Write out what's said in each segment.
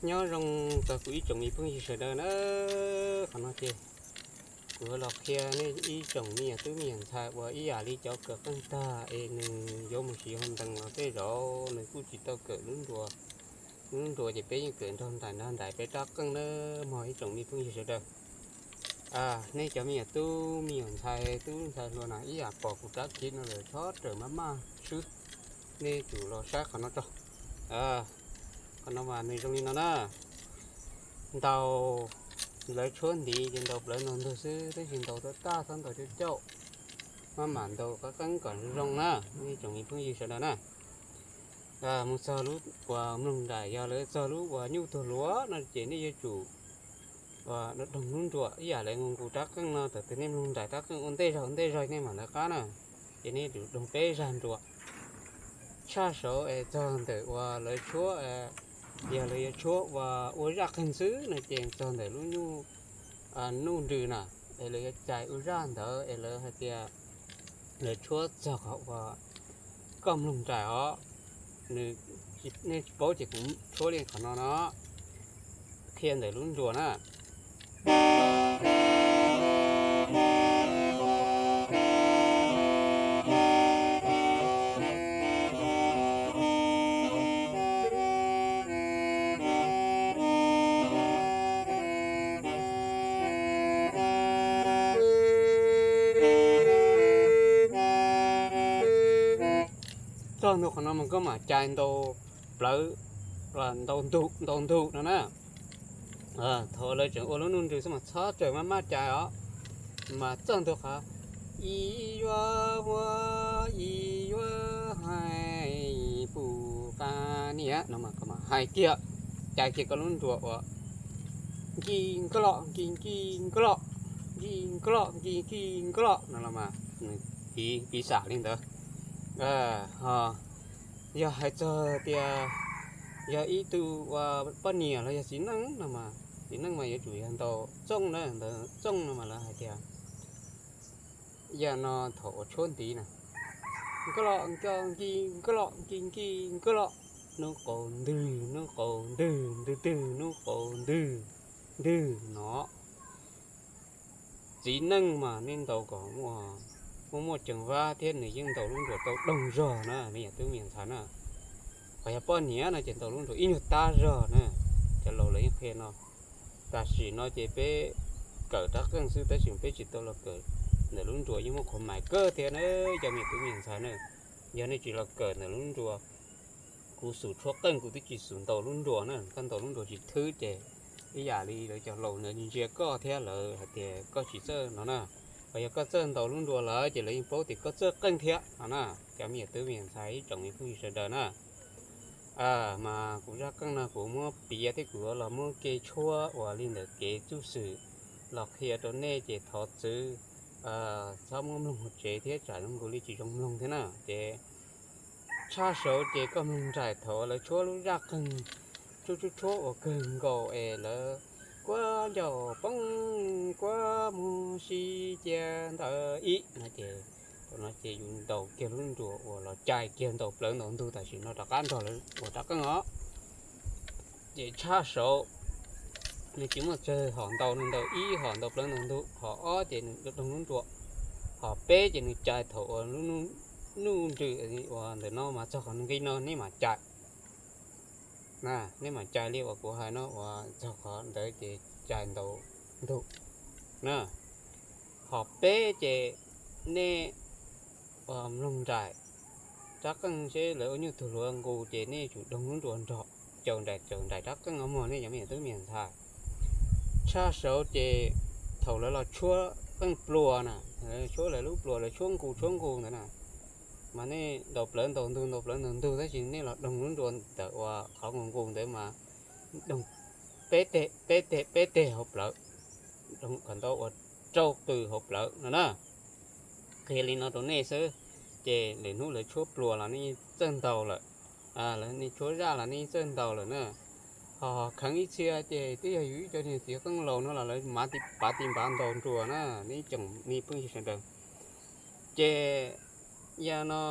Nyob zoo txog kuv ib tsoom me phooj ywg sawv daws na. Qhov no ces kuv los qhia nej ib tsoom me nyuam tub me nyuam ntxhais uas ib yam li cov kawm qeej tag es nws yuav mus siv hauv ntees los tej zaum nws kuj tsis tau kawm lub nruas. Lub nruas ces peb yeej kawm nrog nraim nrog nraim peb rab qeej na, mog ib tsoom me phooj ywg sawv daws. Nej cov me nyuam tub me nyuam ntxhais tub ntxhais hluas na ib yam pom kuv rab khib no lawm txhob rawm maj maj swb, nej tsum los saib qhov no tso. Qhov no mas nws zoo li no na. Ntaus, lawv tshuab ntiv ces ntaus plawv ntaus ntug xwb, tab sis ntaus tau tag txhob ntaus cauj cauj, maj mam ntaus qab qeeb kom zoo na, nej tsoom me phooj ywg sawv daws na. Mus txog lub uas mloog nraim, yog lawv txog lub uas nyuj tuag hluav no ces nej yuav tsum doog lub nruas ib yam li nkus rab qeej no, thaum twg nej mloog nraim rab qeej ua ntej zog ua ntej zog nej mam lawv qab na, ces nej tsum doog peb zag nruas. Tshaj saud es txog ntawm uas lawv tshuab, yog lawv yuav tshuab uas ua zaj qeeg xwb no ces txog ntawm lub nyuj, nuj nrws na, es lawv yuav cais ua zaj ntawd es lawv hais tias lawv tshuab txog qhov uas koj mloog nraim os, nws, nej tsis paub ces kuv tshuab li qhov no no, qhia ntawm lub nruas na. Txog ntu qhov no mas koj mam cais ntau plawv, ntau ntug, ntau ntug no na. Thaum lawv tseem ua lub nuj nrws xwb mas txhob rawm maj maj cais os, mas txog ntu qhov ib yuav huab ib yuav hais pus qab niam no mas koj mam hais kiag, cais kiag koj lub nruas uas nkij nkloj nkij nkij nkloj, nkij nkloj nkij nkij nkloj no los mas piv xam li ntawd. Ho yog hais txog tias yog ib tug uas poj niam los yog txiv neej no mas txiv neej mas yuav tsum yog ntaus txooj na, ntaus txooj no mas lawv hais tias yog no thaum uas tshuab ntiv na, nkloj nkoj nkij nkloj nkij nkij nkloj, nub qaus ntwg nub qaus ntwg ntwg twg nub qaus ntwg ntwg no. Txiv neej mas nej ntaus kom muaj muaj ceem vab thiab nws yeej ntaus lub nruas tau doog zog na, me nyuam tub me nyuam ntxhais na. Qhov yog poj niam no ces ntaus lub nruas ib nyuag tab zog na. Cov laus lawv yeej qhia no. Tam sim no ces peb kawm rab qeej xwb tab sis peb tsis tau los kawm ntawm lub nruas yeej muaj qhuav mais kawg thiab na, cov me nyuam tub me nyuam ntxhais na. Yog nej tsis los kawm ntawm lub nruas, kuv xum tshuab qeej kuv twb tsis xum ntaus lub nruas na, koj ntaus lub nruas tsis thwb ces ib yam li lawv cov laus ntawd ntsia koj thiab lawv hais tias koj tsis txawj no na. Ho yog koj txawj ntaus lub nruas lawm ces lawv yeej paub tias koj txawj qeej thiab no na. Cov me nyuam tub me nyuam ntxhais ib tsoom me phooj ywg sawv daws na, mas kuv zaj qeej no kuv muab piav thiab kuv los muab kev tshuab uas li ntawm kev txuj xwm los qhia rau nej ces thov txwv txhob muab mloog hauv tsev thiab tsam zoo nkaus li tsis zoo mloog thiab na. Ces tshaj saud ces koj mloog nraim thaum lawv tshuab lub zaj qeeg, tshuab tshuab tshuab uas kawg nkaus es lawv kuab ncauj poob kuab muag sib cia ntawd ib no ces, thaum no ces yus ntaus kiag lub nruas uas los cais kiag ntaus plawv ntaus ntug tam sim no rov qab nrog lawv ua rab qeej os. Ces tshaj saud nws tsis muaj tsawg hom ntaus, nws ntaus ib hom ntaus plawv ntaus ntug, hom ob ces nws doog lub nruas, hom peb ces nws cais thaum uas lub nuj nrws uas ntawm no mas txog qhov nqi no nej mam cais. Nej mam cais li uas kuv hais no uas txog qhov ntawd ces cais ntaus ntug na. Hom peb ces nej mloog nraim rab qeej seb lawv ua nyuj tug hluav nqus ces nej tsum doog lub nruas nrog caum nraim caum nraim rab qeej os mog nej cov me nyuam tub me nyuam ntxhais. Tshaj saud ces thaum lawv los tshuab qeej pluas na, tshuab lawv lub pluas lawv tshuab nqus tshuab nqus ntawd na, mas nej ntaus plawv ntaus ntug ntaus plawv ntaus ntug tab sis nej los doog lub nruas ntawm uas qhov nqus nqus ntawd mas doog peb teg peb teg peb teg hauv plawv, kom ntau uas rau qws hauv plawv no na. Qhia li no rau nej xwb, ces lwm hnub lawv tshuab pluas los nej txawj ntaus lawm, nej tshuab zaj los nej txawj ntaus lawm na. Ho kheev ib txhia ces twb yog yus ib co niag txiv qeej laus no los lawv pav ti pav ntaus nruas na, nej tsoom me phooj ywg sawv daws. Ces yog no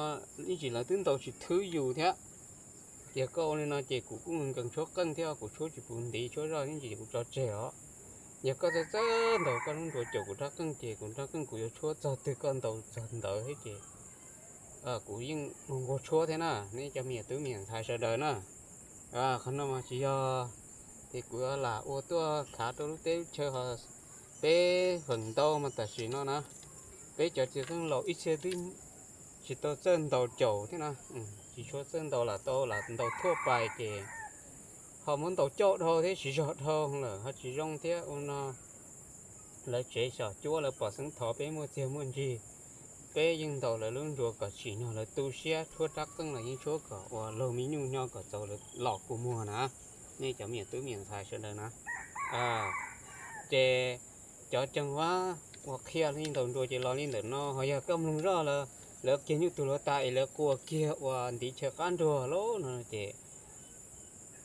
ib tsam lawv twb ntaus tsis thwb yus thiab, Yog koj ua li no ces kuv kuj nkees tshuab qeej thiab, kuv tshuab tsis puv ntiv, tshuab zoj ib ntsis kuv tso tseg os. Yog koj txawj txawj ntaus koj lub nruas caum kuv rab qeej ces kuv rab qeej kuv yuav tshuab txog twg koj ntaus txog ntawd thiab ces kuv yeej nquag tshuab thiab na, nej cov me nyuam tub me nyuam ntxhais sawv daws na. Qhov no mas tsis yog tias kuv lam ua tuaj khav rau lub teb lub chaw ho peb feem ntau mas tam sim no na, peb cov txiv qeej laus ib txhia twb tsis tau txawj ntaus caum thiab na, tsis tshua txawj ntaus lam tau lam ntaus thuaj pais ces ho muab ntaus coj dhau thiab siv zog dhau lawm ho tsis zoo thiab ua no lawv tsev xyom cuab lawv pom xeeb thov peb muaj txiag muaj ntsig. Peb yeej ntaus lawv lub nruas kom tsim nyog lawv tu siab, tshuab rab qeej los yeej tshuab kom ua laug me nyuj nyob kom txaus lawv los kua muag na. Nej cov me nyuam tub me nyuam ntxhais sawv daws na, ces cov ceev vab uas qhia li ntaus nruas ces los li ntawm no, ho yog koj mloog zoj lawv, lawv kiag nyuj tug luav tas es lawv qua kiag ua ntiv chaw qab nruas lawm no ces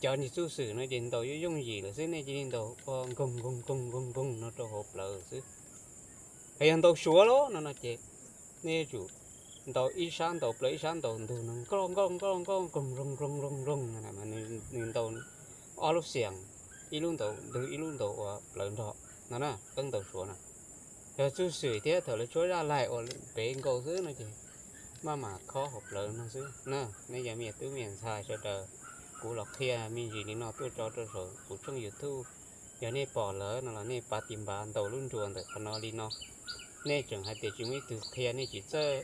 cov niag txuj xwm no ces ntaus yooj yooj yim lawm xwb, nej cia li ntaus ua nkoog nkoog nkoog nkoog nkoog no rau hauv plawv xwb. Ho yog ntaus suav lawm no no ces nej yuav tsum ntaus ib sab ntaus plawv ib sab ntaus ntug no nkoj nkoj nkoj nkoj nkoog nkoog nkoog nkoog nkoog no, nws ntaus ob lub xiam, ib lub ntaus ntug ib lub ntaus ua plawv nrog no na, qeej ntaus suav na. Yog txuj xwm thiab thaum lawv tshuab zaj laig uas pem nkaus xwb no ces maj mam khob hauv plawv no xwb na. Nej cov me nyuam tub me nyuam ntxhais sawv daws, kuv los qhia me ntsis li no tuaj tso rau saum kuv tshooj YouTube. Yog nej pom lawm no los nej pab tiv npav ntaus lub nruas ntawm qhov no li no. Nej tseem hais tias tsis muaj ib tug qhia, nej tsis txawj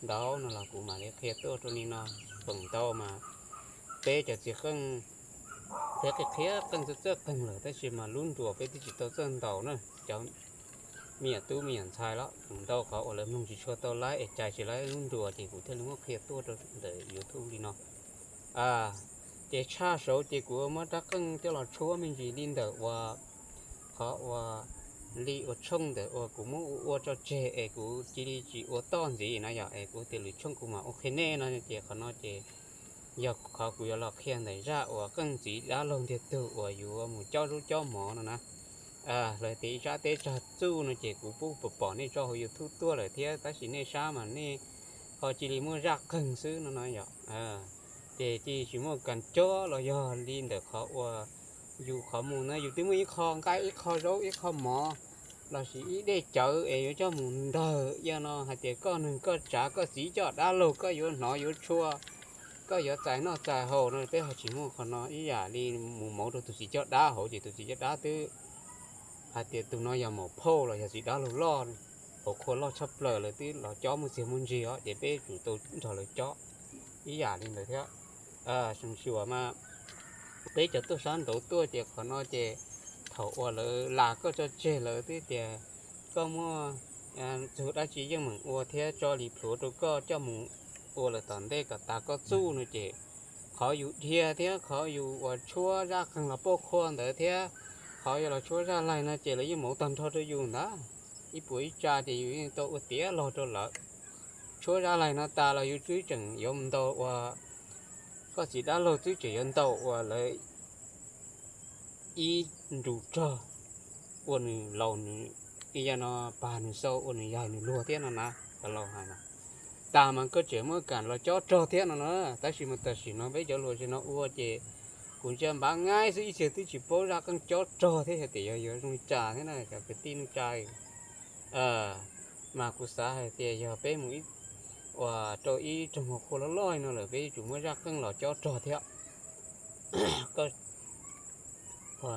ntaus no los kuv mam li qhia tuaj rau li no. Feem ntau mas peb cov txiv qeej, peb qhia qhia qeej txawj txawj qeej lawm tab sis mas lub nruas peb twb tsis tau txawj ntaus na. Cov me nyuam tub me nyuam ntxhais los feem ntau qhov uas lawv mloog tsis tshua tau laib es cais tsis laib lub nruas ces kuv thiaj li muab qhia tuaj rau ntawm YouTube li no. Ces tshaj saud ces kuv muab rab qeej coj los tshuab me ntsis li ntawm uas qhov uas li uas tshooj ntawm uas kuv muab ua tso tseg es kuv cia li tsis ua toj ntxiv na yom, es kuv tias lwm tshooj kuv mam ua qhia nej no ces qhov no ces yog qhov kuv yuav los qhia ntawm zaj uas qeej txiv dab laug ntiag tug uas yuav mus cob zaub cob mov no na. Los tias ib tsab teb tsag txuj no ces kuv pub pom pom nej tso hauv YouTube tuaj lawm thiab tab sis nej sab mas nej ho cia li muaj zaj qeeg xwb no no yom. Ces cia tsis muaj kas cob los yog li ntawm qhov uas yus qhov mus na yus twb muaj ib qho nqaij ib qho zaub ib qho mov lossis ib dej cawv es yuav coj mus ntawg, yog no hais tias koj neeg koj tsav koj txiv coj dab laug koj yuav hnov yuav tshua, koj yuav txais noj txais haus no peb ho tsis muaj qhov no ib yam li mus mauv rau tus txiv coj dab hauv ces tus txiv coj dab twb hais tias tus no yog maum phauj los yog txiv dab laug loj, hauv qhua loj tshaj plaws lawm twb los cob muaj txiag muaj ntsig os ces peb tsum tau nrog lawv cob ib yam li ntawd thiab. Xyoo xyuas mas peb cov tuaj sab nraud tuaj ces qhov no ces thaum uas lawv las koj tso tseg lawv twb tias koj muaj txug dab tsi yeej meem ua thiab tso li plhuav rau koj coj mus ua lawm tom ntej kom tas koj txuj no ces qhov yus dhia thiab qhov yus uas tshuab zaj qeeg los pauj qhua ntawd thiab qhov yuav los tshuab zaj laig no ces lawv yeej mauv tag nrho rau yus ntag. Ib puas ib tsa ces yus yeej tau ua tiav log rau lawv. Tshuab zaj laig no tas los yus twb tseem yuav mus ntaus uas koj txiv dab laug twb tseem yuav ntaus uas lawv ib nrus rog ua nws laus nws, ib yam no pag nws xau ua nws yaig nws luag thiab no na. Cov laus hais no tas mas koj tseem muaj kam los cob rog thiab no na. Tab sis mas tam sim no peb cov hluas zaum no ua ces kuv ntsia npav ngaib xwb ib txhia twb tsis paub zaj qeej cob rog thiab hais tias yog yuav zoo li cas thiab na cov kwv tij neej tsa. Mas kuv xav hais tias yog peb mus ua rau ib rooj qhua loj loj no lawm peb yuav tsum muaj zaj qeej los cob rog thiab. Koj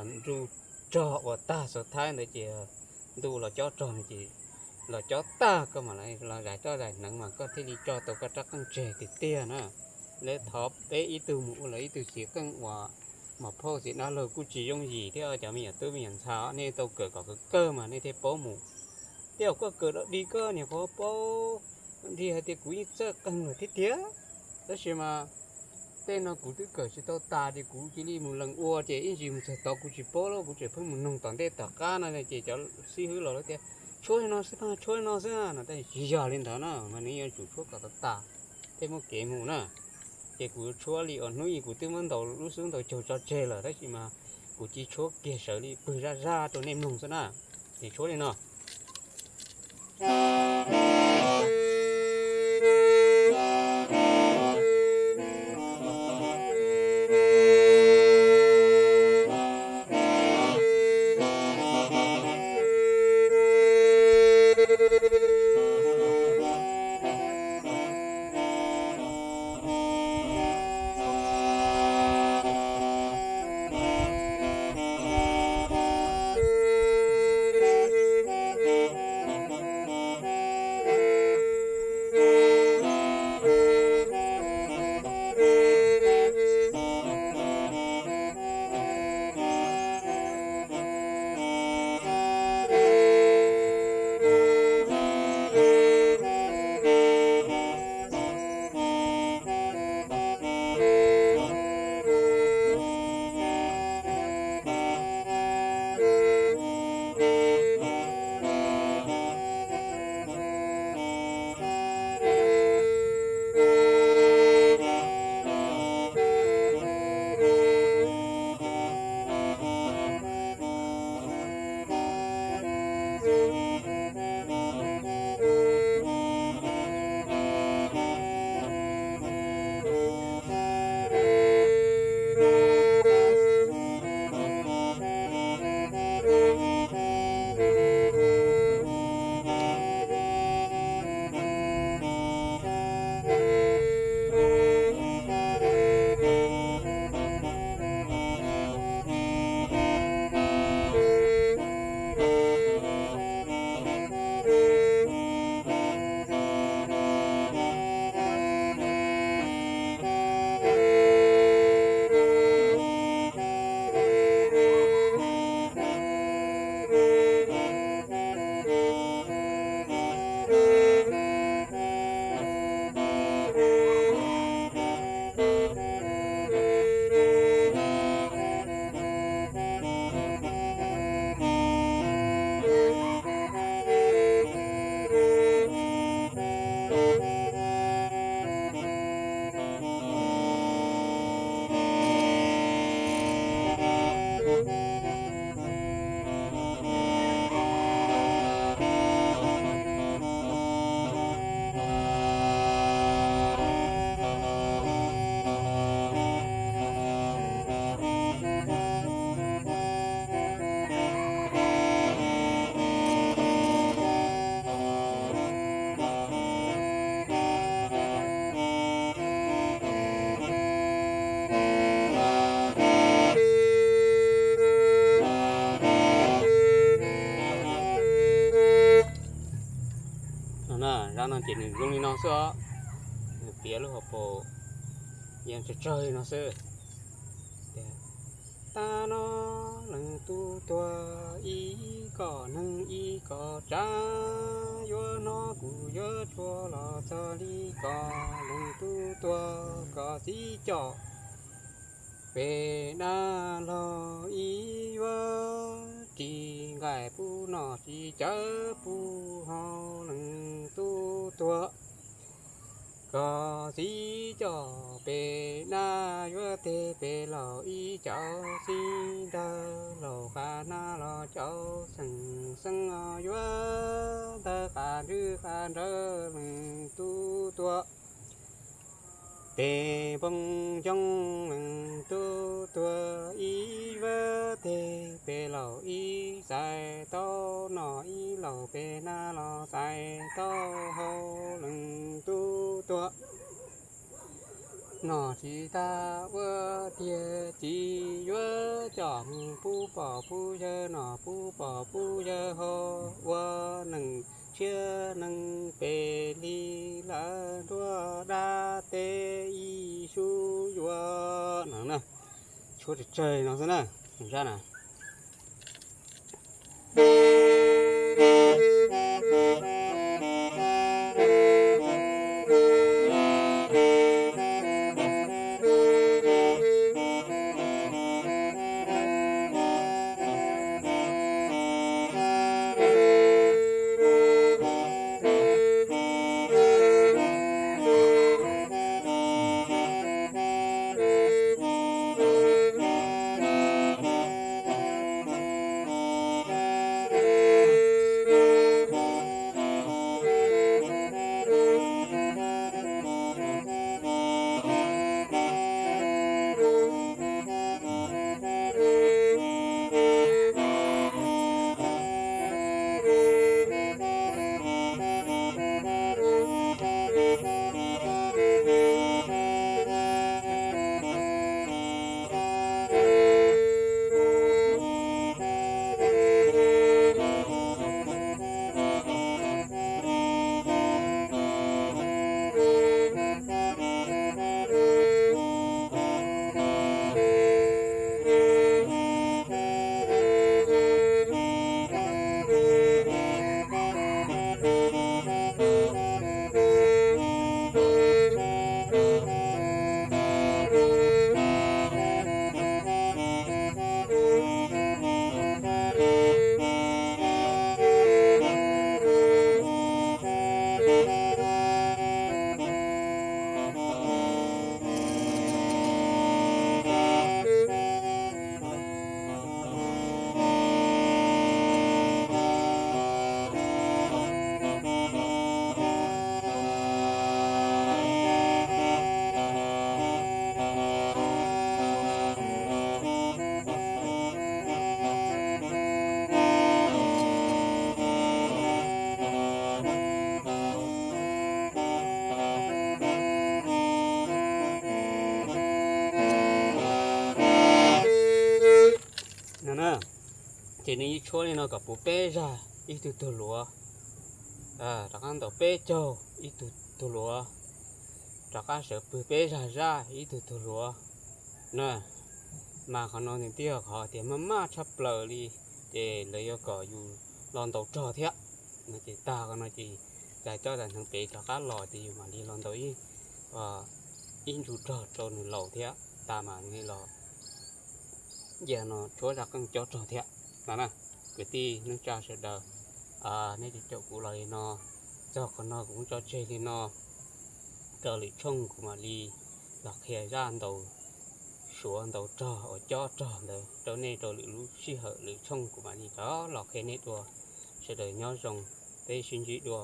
nrug rog ua tag xaus thaib ntawd ces ntu los cob rog no ces los cob tag koj mam los zais roj zais hneev mas koj thiaj li tso tau koj rab qeej tseg tiag tiag na. Lawv thov peb ib tug mus ua lawv ib tug txiv qeej uas maum phauj txiv dab laug kuj tsis yooj yim thiab cov me nyuam tub me nyuam ntxhais nej tau kawm kom kawg kawg mas nej thiaj paub mus. Tej zaum koj kawm dog dig koj niam qhuav paub dog dig hais tias kuv yeej txawj qeej lawm thiab tiag. Tab sis mas tej no kuv twb kawm tsis tau tas ces kuv cia li mus lees ua ces ib ntsis mus txog tod kuv tsis paub lawm kuv tseem pheej mus noog tom ntej tom qab no ces cov xib hwb los lawv tias tshuab li no xwb, tshuab li no xwb no tab sis tsis yog li ntawd na mas nws yuav tsum tshuab kom tau tas thiaj muaj kev mus na. Ces kuv tshuab li uas hnub ib kuv twb muab ntaus lub xub ntaus caug tso tseg lawm tab sis mas kuv cia tshuab kiag sawv li pwg zaj zaj rau nej mloog xwb na. Ces tshuab li no. Ces nws zoo li no xwb os, nws piav lub hauv paus yeej tsawg tsawg li no xwb. Tag no leej tub tuag, ib koj neeg ib koj tsav, yuav hnov kuv yuav tshuaj los txog li koj leej tub tuag, koj txiv coj pem dab laug ib yuav tsis nqaij pub noj tsis cawv pub haus leej tub tuag. Koj txiv coj pem dab yuav teg pem laug ib cauv xib ntawg laug qab nab los cauv xeem xeeb yuav ntawg qab ntswg qab nrawg leej tub tuag. Tes npoo coob leej tub tuag ib yuav teg pem laug ib xais tau noj ib laug pem nab los xais tau haus leej tub tuag. Noj tsis tag ua tiag txiv yuav coj mus pub pog pub yawg noj pub pog pub yawg haus ua neej tshiab neej pem li lawm nruab dab teb ib sub yuav no na. Tshuab tsawg tsawg no xwb na, zaj na. No na, ces nws ib tshuab li no kom puv peb zag ib tug tug luav, rov qab ntaus peb caug ib tug tug luav, rov qab sawv pwg peb zag zaj ib tug tug luav na. Mas qhov no nws thiaj yog qhov tias maj maj tshaj plaws li, ces lawv yuav kom yus los ntaus rog thiab. No ces tag qhov no ces coj cov hneev pem rov qab los ces yus mam li los ntaus ib ntsuj rog rau nws laus thiab tas mam li los cia no tshuab zaj qeej cob rog thiab no na. Kwv tij neej tsa sawv daws, nej caum kuv los li no, txog qhov no kuv muab tso tseg li no, rau lwm tshooj kuv mam li los qhia zaj ntaus suav ntaus rog uas cob rog ntawd rau nej rau lwm lub sij hawm lwm tshooj kuv mam li rov los qhia nej dua. Sawv daws nyob zoo, peb sib ntsib dua.